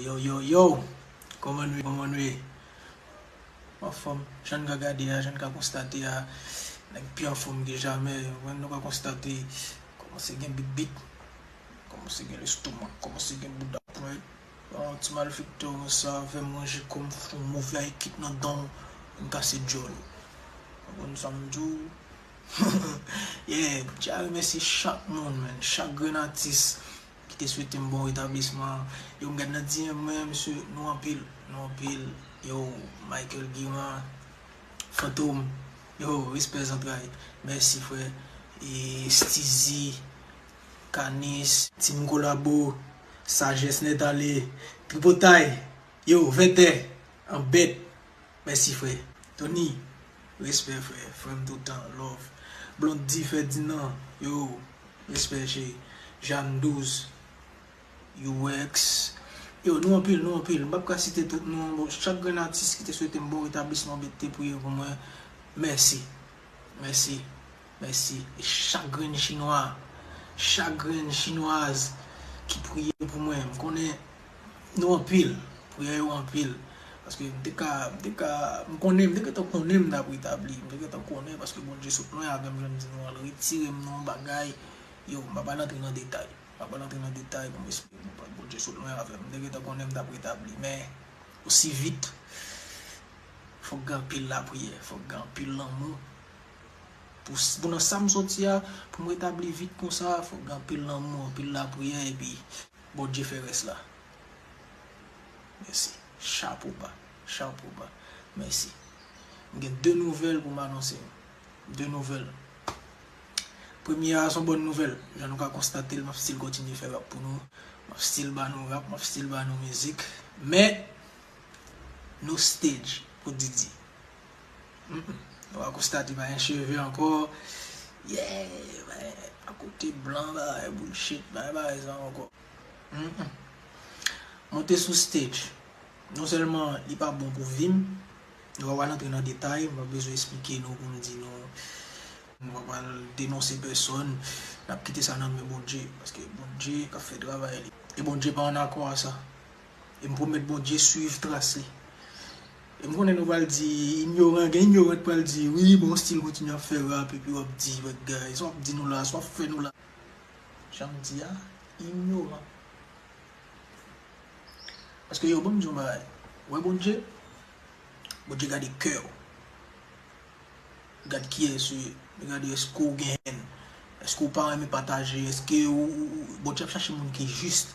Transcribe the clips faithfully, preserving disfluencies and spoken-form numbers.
Yo, yo, yo, kòman nou ye, kòman nou ye? Anfòm, jan n ka gade a, jan n ka konstate a, nèg pi anfòm ke jamè, nou ka konstate, kòmanse gen bit bit, kòmanse gen lestomak, kòmanse gen bouda pwent. Yon ti malfektè konsa, fè manje kòm fon move a ekip nan dan, m kase djòl. Konprann sa m di w? Yeah, m tya remèsye chak moun, man, chak grenn atis ki te swete m bon retablisman. Yo, m gad nan D M mwen, mesye, nou anpil, nou anpil. Yo, Michael Guiran, Fantom, yo, respè zantray. Mèsi, frè. E Steezy, Kanis, Team Kolabo, Sajès Nèt Ale, Tripotay, yo, Vètè, Anbèt. Mèsi, frè. Tony, respè, frè. Frè m toutan, love. Blondy Ferdinand, yo, respè, cheri. Jeanne Douze, U X. Yo, nou anpil, nou anpil. M p ap ka site tout non. Bon, chak grenn atis ki te swete m bon retablisman, ki te priye pou mwen, mèsi. Mèsi. Mèsi. E chak grenn chinwa, chak grenn chinwaz ki priye pou mwen, m konnen nou anpil, priyè yo anpil. Paske m te ka, m te ka, m konnen, m te gentan konnen m t ap retabli, m te gentan konnen, paske Bondye sot lwen avè m, jan m di nou an, l retire m nan yon bagay. Yo, m pa pral antre nan detay. M pa pral antre nan detay pou m esplike nou, Bondye sot lwen avè m. M te gentan konnen m t ap retabli, men osi vit, fòk gen anpil lapriyè, fòk gen anpil lanmou. Pou, pou nan sa m soti a, pou m retabli vit konsa, fòk gen anpil lanmou, anpil lapriyè, epi Bondye fè rès la. Mèsi. Chapo ba. Chapo ba. Mèsi. M gen de nouvèl pou m anonse nou. De nouvèl. Premye a, se yon bòn nouvèl. Jan nou ka konstate l, m ap still kontinye fè rap pou nou. M ap still ba nou rap, m ap still ba nou mizik. Men, no stage pou Didi. Mm, mm. Nou va konstate pa gen cheve ankò. Yeah, akote blan, bagay bullshit, bagay, bagay sa ankò. Mm, mm. Monte sou stage. Non sèlman li pa bon pou vi m, nou pa pral antre nan detay, m pa bezwen esplike nou pou m di nou, nou pa pral denonse pèsòn, n ap kite sa nan men Bondye, paske Bondye k ap fè travay li. E Bondye pa ann akò a sa. E m pwomèt Bondye swiv tras li. E m konnen nou pral di, inyoran, gen inyoran k pral di, wi, bon, still kontinye ap fè rap, epi w ap di bagay, sa w ap di nou la, sa w ap fè nou la. Jan m di a, inyoran. Paske yo, ban m di yon bagay. Ou wè Bondye? Bondye gade kè w. Gad kiyès ou ye. Li gade èske w gen hèn. Èske w pa renmen pataje. Èske ou, ou, ou, Bondye ap chache moun ki jis.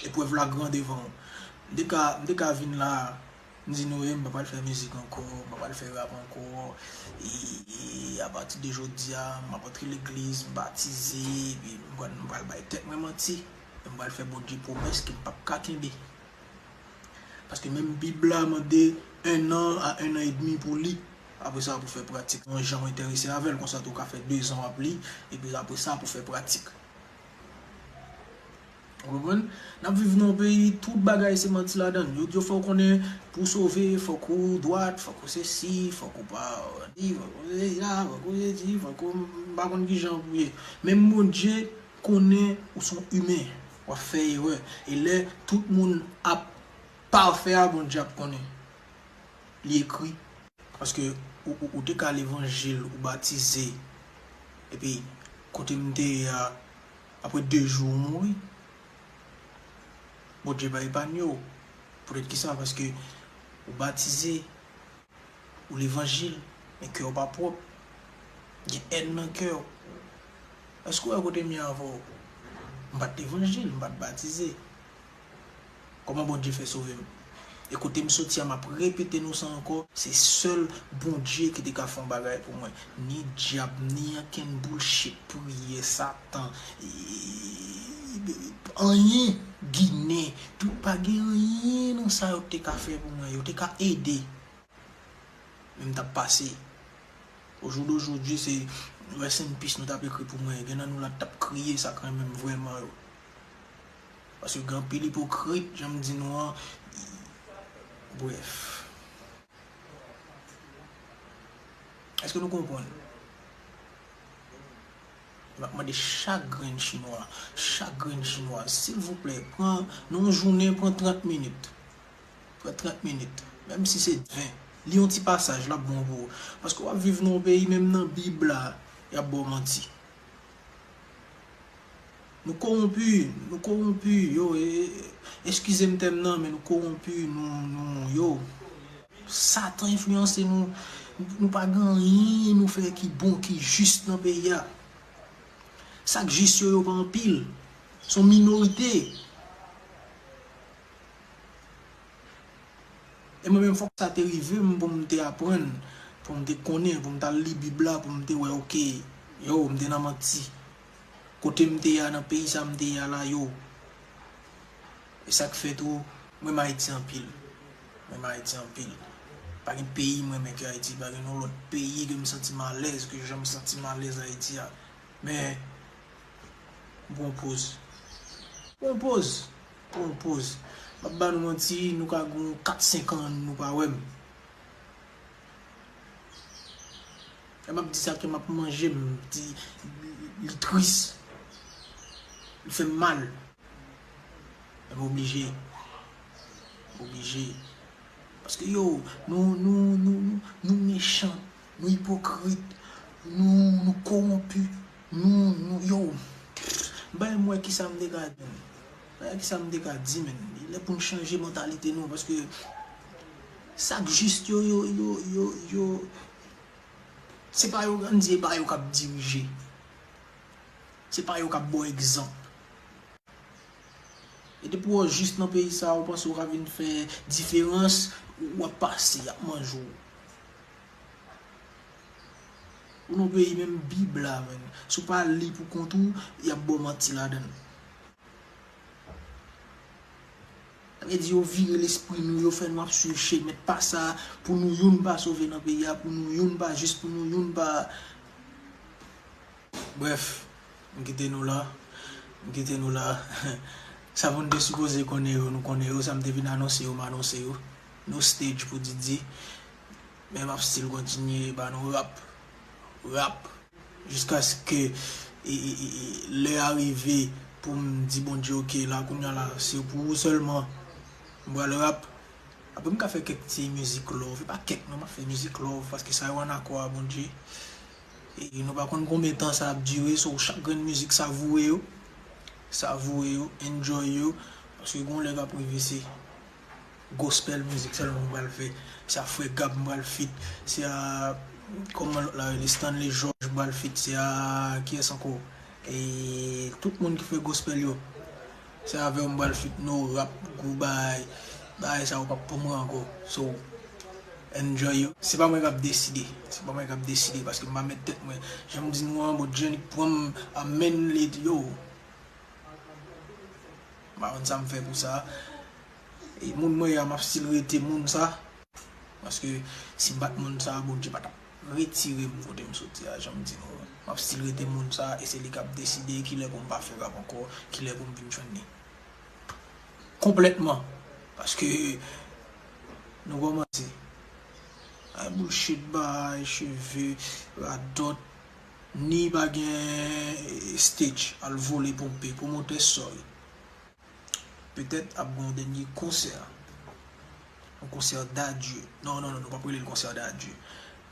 Eprèv la gran devan w. M te ka, m te ka vin la, m di nou, e, m pa pral fè mizik ankò, m pa pral fè rap ankò. E, e apati de jodi a, m ap antre legliz, m batize, epi m pral, m pral bay tèt mwen manti. E m pral fè Bondye pwomès ke m p ap ka kenbe. Paske menm Bib la mande un an a un an et demi pou li. Apre sa, pou fè pratik. Yon jan w enterese avè l, konsa tou w ka fè dezan w ap li, epi apre sa, pou fè pratik. Ou konprann? N ap viv nan yon peyi, tout bagay se manti ladan l. Yo di w fò w konnen, pou w sove, fòk ou dwat, fòk ou sesi, fòk ou pa di, fòk ou sesi la, fòk ou sesi, fòk ou, m pa konn kijan pou ye. Menm Bondye konnen ou se yon imen, w ap fè erè. E lè tout moun ap pafè a, Bondye ap konnen. Li ekri. Paske ou, ou, ou te ka levanjil, ou batize. Epi, kote m te ye a, apre de jou, ou mouri. Bondye pa epanye w. Poutèt kisa? Paske ou batize, ou levanjil, men kè w pa pwòp. Gen hèn nan kè w. Èske w wè kote m ye avè w? M pa t levanjil, m pa t batize. Kòman Bondye fè sove m? E kote m soti a, m ap repete nou sa ankò, se sèl Bondye ki te ka fè yon bagay pou mwen. Ni dyab, ni ankenn bullshit, priyè, Satan, e, anyen, Ginen, tout, pa gen anyen nan sa yo te ka fè pou mwen. Yo te ka ede. Men m t ap pase. Au jour d'aujourd'hui, se rest in peace nou t ap ekri pou mwen. Gen nan nou la t ap kriye, sa k renmen m vrèman yo. Paske gen anpil ipokrit, jan m di nou an. Brèf. Èske nou konprann? M ap mande chak grenn chinwa, chak grenn chinwa, silvouplè, pran, nan yon jounen, pran trant minit. Pran trant minit. Menm si se ven. Li yon ti pasaj, l ap bon pou ou. Paske w ap viv nan yon peyi, menm nan Bib la, y ap ba w manti. Nou kowonpi, nou kowonpi, yo, e, e, eskize m tèm nan, men nou kowonpi, nou, nou, yo. Satan enfliyanse nou, nou pa gen anyen nou fè ki bon, ki jis nan peyi a. Sa k jis yo, yo pa anpil. Se yon minorite. E mwen menm, fòk sa te rive m pou m te aprann, pou m te konnen, pou m t al li Bib la, pou m te wè, oke, yo, m te nan manti. Kote m te ye a, nan peyi sa m te ye a la, yo. E sa k fè tou, m renmen Ayiti anpil. M renmen Ayiti anpil. Pa gen peyi m renmen ke Ayiti, pa gen yon lòt peyi ke m santi m alèz, ke jan m santi m alèz Ayiti a. Men, m pran poz. Pran poz. Pran poz. M ap ba nou manti, nou ka gen kat, senk an, nou pa wè m. E m ap di sa ke m ap manje, m di, li tris. Li fè m mal. Men m oblije. M oblije. Paske yo, nou, nou, nou, nou, nou mechan, nou ipokrit, nou, nou kowonpi, nou, nou, yo. M pa menm wè kisa m te ka di, menn. M pa wè kisa m te ka di, menn. Li lè pou n chanje mantalite nou, paske sa k jis yo, yo, yo, yo, yo, se pa yo, ann di, e pa yo k ap dirije. Se pa yo k ap ba w egzanp. E depi w jis nan peyi sa a, ou panse w ka vin fè diferans, w ap pase, y ap manje w. Ou nan peyi menm Bib la, menn. Si w pa li pou kont ou, y ap ba w manti ladan l. Sa vle di yo vire lespri nou, yo fè nou ap swiv chemen pa sa, pou nou youn pa sove nan peyi a, pou nou youn pa jis, pou nou youn pa. Brèf, m kite nou la. M kite nou la. Sa moun te sipoze konnen yo, nou konnen yo. Sa m te vin anonse yo, m anonse yo. No stage pou Didi. Men m ap still kontinye ba nou rap. Rap. Jiskaske e, e, e, e, lè a rive pou m di Bondye, oke, la, kounye a la, se pou ou sèlman m pral rap. Apre m ka fè kèk ti mizik love, e pa kèk non, m ap fè mizik love, paske sa yo ann akò a Bondye. E nou pa konn konbyen tan sa ap dire, so chak grenn mizik savourer yo, savourer yo, enjoy yo, paske gon lè k ap rive se gospel mizik sèlman m pral fè, se a Frè Gab m pral feat, se a, kòman lòt la rele, Stanley George m pral feat, se a, kiyès ankò? E tout moun ki fè gospel yo. Se avè w m pral feat, no rap, gwo bagay. Bagay sa yo p ap pou mwen ankò. So, enjoy yo. Se pa mwen k ap deside. Se pa mwen k ap deside paske m pa met tèt mwen. Jan m di nou an, Bondye annik pran m, amèn, li di yo. M pa konn sa m fè pou sa. E moun mwen ye a, m ap still rete moun sa. Paske si m pa t moun sa, Bondye pa t ap retire m kote m soti a, jan m di nou an. M ap still rete moun sa, e se li k ap deside kilè pou m pa fè rap ankò, kilè pou m vin jwenn li. Konplètman. Paske nou kòmanse. Ay bullshit, bay cheve, radòt, ni pa gen stage, al vole ponpe, pwomotè, sorry. Petèt ap gen yon dènye konsè. Yon konsè d'adieu. Non, non, non, nou p ap rele l konsè d'adieu.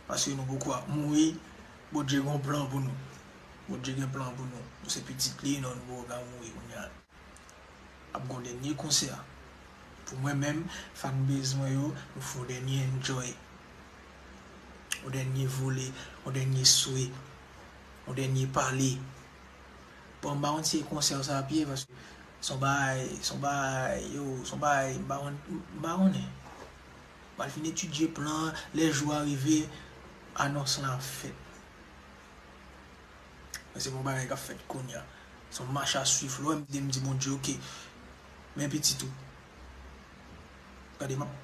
Paske nou poko ap mouri. Bondye gen yon plan pou nou. Bondye gen plan pou nou. Nou se pitit li, non, nou poko ka mouri kounye a. Ap gen yon dènye konsè. Pou mwen menm, fanbase mwen yo, nou fè yon dènye enjoy. Yon dènye vole, yon dènye swe, yon dènye pale. Bon, m pa konn si e konsè sa ap ye, paske se yon bagay, se yon bagay, yo, se yon bagay, m pa konn, m pa konnen. M pral fin etidye plan an, lè jou a rive, anons lan ap fèt. Men se pa yon bagay k ap fèt kounye a. Se yon mach a swiv, lè w wè m di, m di Bondye, oke, men pitit ou. Gade, m ap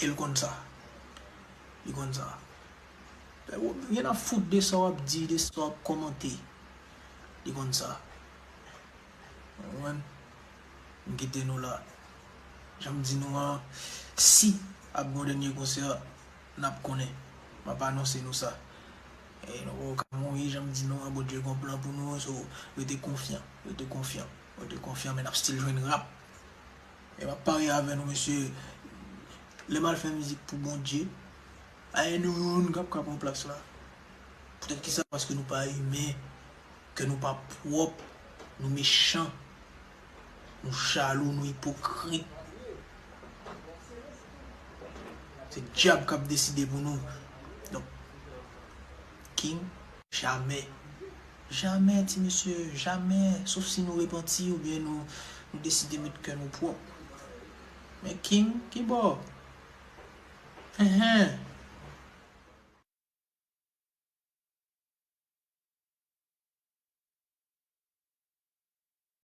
E l konn sa. Li konn sa. Ryen ap fout de sa w ap di, de sa w ap kòmante. Li konn sa. Ou konprann? M kite nou la. Jan m di nou an, si ap gen yon dènye konsè, n ap konnen. M ap anonse nou sa. E nou poko ka mouri, jan m di nou an, Bondye gon plan pou nou, so, rete konfyan, rete konfyan, rete konfyan, men n ap still jwenn rap. E m ap parye avè nou, mesye, lè m al fè mizik pou Bondye, a, nou youn k ap ka pran plas la. Poutèt kisa? Paske nou pa imen, kè nou pa pwòp, nou mechan, nou jalou, nou ipokrit. Se dyab k ap deside pou nou. Donk, King, jamè. Jamè, ti mesye, jamè. Sof si nou repanti oubyen nou, nou deside met kè nou pwòp. Men King, ki bò? Enhen.